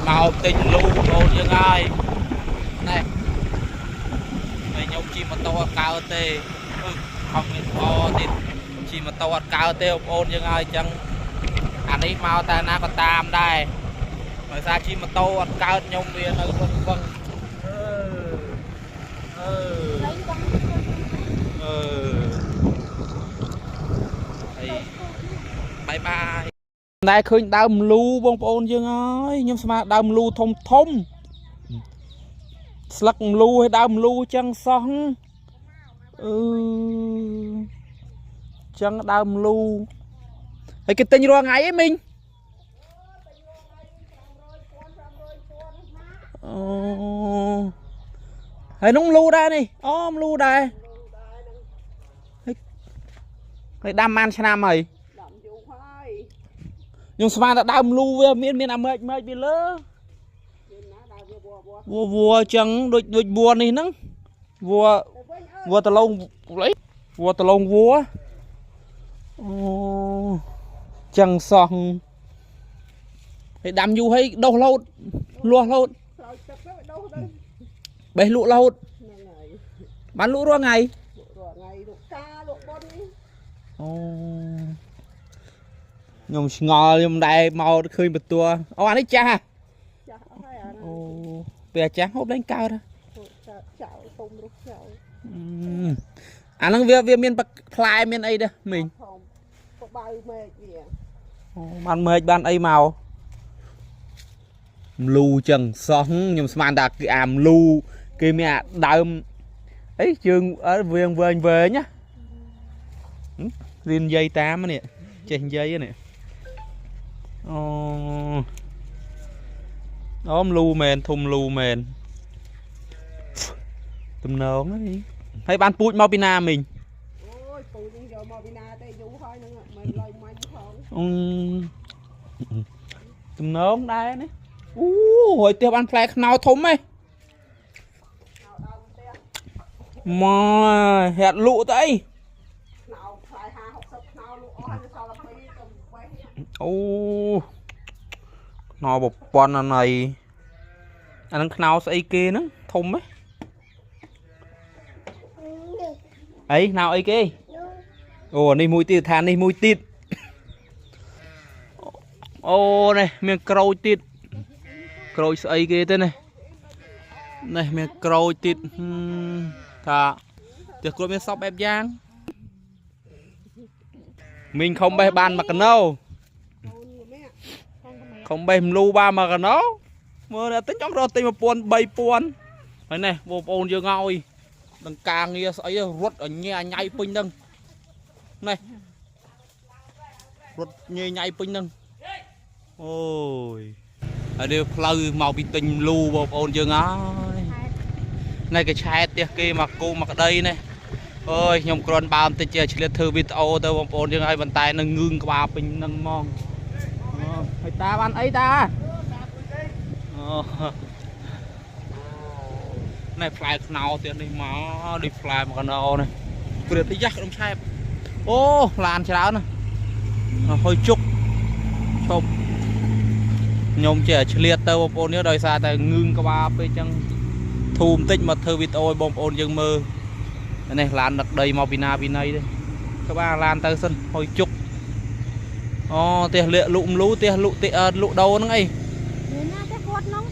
មកទិញលូបងប្អូនយើងហើយណែហើយខ្ញុំជិះម៉ូតូអត់កើតទេអឺខំមានអទៀតជិះម៉ូតូអត់កើតទេបងប្អូនយើងហើយអញ្ចឹងអានេះមកតែណាក៏តាមដែរដោយសារជិះម៉ូតូអត់កើតខ្ញុំវានៅវឹងវឹងអឺអឺអឺហើយ bye bye តែឃើញដើមលូបងប្អូនយើងហើយខ្ញុំស្មានដើមលូធំធំស្លឹកលូឲ្យដើមលូចឹងសោះអឺចឹងដើមលូហើយគេទិញរាល់ថ្ងៃឯងមីងអូហើយនោះលូដែរនេះអូមលូដែរហើយហើយដាំបានឆ្នាំហើយ ដាំយូរហើយ ខ្ញុំស្មានតែដើមលូវាមានមានអាមែកមែកវាលើ មានណាដើមវាវវ វវវចឹងដូចដូចវនេះហ្នឹងវ ទៅវិញអើយ វតឡងអីវតឡងវអូចឹងសោះហើយដាំយូរហើយដុសលោតលាស់លោត ផ្លោចទឹកទៅដុសទៅ បេះលក់លោត ហ្នឹងហើយ បានលក់រាល់ថ្ងៃ លក់រាល់ថ្ងៃលក់ការលក់បុននេះ អូខ្ញុំឆ្ងល់ខ្ញុំដែរមកឃើញបន្ទួអូអានេះចាស់ហ่ะ ចាស់អស់ហើយអាហ្នឹង អូពេលអាចាស់ហូបលែងកើតហ៎ ចៅទុំរុះចៅ អាហ្នឹងវាវាមានផ្លែមានអីដែរមីង ធំបបៅមែកវា អូបានមែកបានអីមកមលូចឹងសោះខ្ញុំស្មានថាគឺអាមលូគេមានអាដើមអីជើងអើវៀងវែងវែងណាហឹមរៀននិយាយតាមនេះចេះនិយាយនេះអូអូមលូមែនធំលូមែនទំនងហ្នឹងហើយបានពូជមកពីណាមីង អូយពូនឹងយកមកពីណាទេយូរហើយហ្នឹងមិនឡើយមាញ់ផង អឺទំនងដែរនេះអូហើយផ្ទះបានផ្លែខ្នុរធំហ៎ នៅដើមផ្ទះ មកហេតុលក់ទៅអី ខ្នោផ្លែ50 60ខ្នោលក់អស់ហើយសល់តែ2ទៅបេះ អូខ្នុរប្រព័ន្ធអណៃអាហ្នឹងខ្នោស្អីគេហ្នឹងធំហ៎អីខ្នោអីគេអូអានេះមួយទៀតថានេះមួយទៀតអូនេះមានក្រូចទៀតក្រូចស្អីគេទេនេះនេះមានក្រូចទៀតហឹមថាផ្ទះគ្រួមានសពបែបយ៉ាងមីងខំបេះបានមួយកណោ កូនម្នាក់ ខំបេះមលូបានមួយកណោមើលតែទិញចង់រកទិញ1000 3000ហើយនេះបងប្អូនយើងឲ្យដង្ការងារស្អីរត់ឲ្យញ៉ៃញ៉ៃពេញហ្នឹងនេះរត់ញ៉ៃញ៉ៃពេញហ្នឹងអូយហើយនេះផ្លូវមកពីទិញមលូបងប្អូនយើងហើយនេះគេឆែតផ្ទះគេមកគោមកក្តីនេះអើយខ្ញុំគ្រាន់បើមតិចជាឆ្លៀតធ្វើវីដេអូទៅបងប្អូនយើងហើយប៉ុន្តែនឹងងឿងក្បាលពេញហ្នឹងហ្មងអូហើយតាបានអីតាអូនេះផ្លែខ្នោទៀតនេះមកដូចផ្លែមកកណោនេះព្រាតយ៉ាស់ក្នុងឆែបអូឡានច្រើនណាស់ហុយជុកឈប់ខ្ញុំចេះឆ្លៀតទៅបងប្អូននេះដោយសារតែងឿងក្បាលពេកចឹងធូរបន្តិចមកធ្វើវីដេអូឲ្យបងប្អូនយើងមើលនេះឡានដឹកដីមកពីណាពីណីទេក្បាលឡានទៅសិនហុយជុកអូផ្ទះលាកលុកមលូផ្ទះលុកទីលុកដូរហ្នឹងអី មានណាទេគាត់នោះ